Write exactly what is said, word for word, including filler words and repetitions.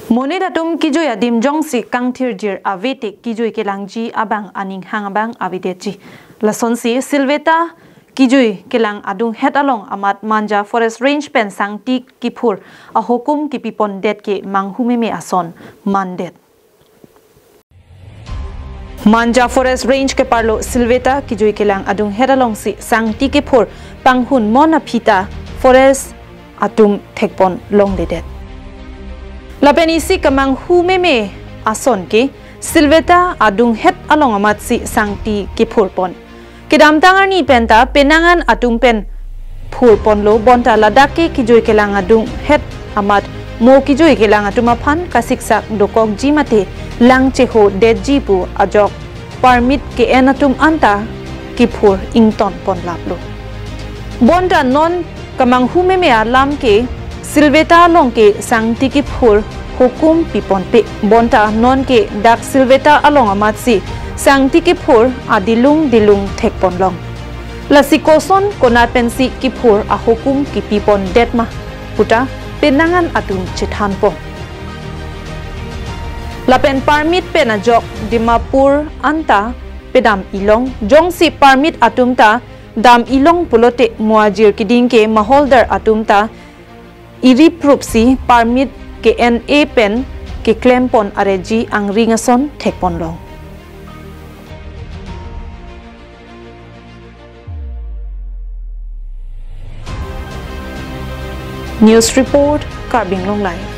Monit atum kejui adim jongsi kangthirjir ave te kejui kelangji abang aning hang abang avedetji. Lasonsi Silveta kejui kelang adunghet along amat Manja Forest Range pen sangti kephur ahukum kepipondet ke manghu meme ason mandet. Manja Forest Range keparlo Silveta kejui kelang adunghet alongsi sangti kephur panghun mon aphi ta forest atum thekpon longledet. Lapen isi kemanghu meme ason ke Silveta adunghet along amatsi sangti kephurpon. Kedamtang arni penta penang an atum pen phurponlo bonta ladak ke kejui kelang adunghet amat mo kejui kelang atum aphan kasiksak dokokji mate lang chehodetji pu ajok permit ke-en atum anta kephur ingtonpon laplo. Bonta non kemanghu meme alam ke Silveta along ke sangti kephur hukum piponpe. Bonta non ke dak Silveta along amatsi sangti kephur adilung dilung thekponlong. Lasi koson konat pensi kephur ahukum kepipondet ma puta penang an atum chethanpon. Lapen permit pen ajok Dimapur anta pedam ilong, jongsi permit atum ta dam ilong pulote mo ajir keding ke maholdar atum ta iri prupsi permit ke-en e pen keklempon areji angring ason thekponlong. News report, Karbi Anglong Live.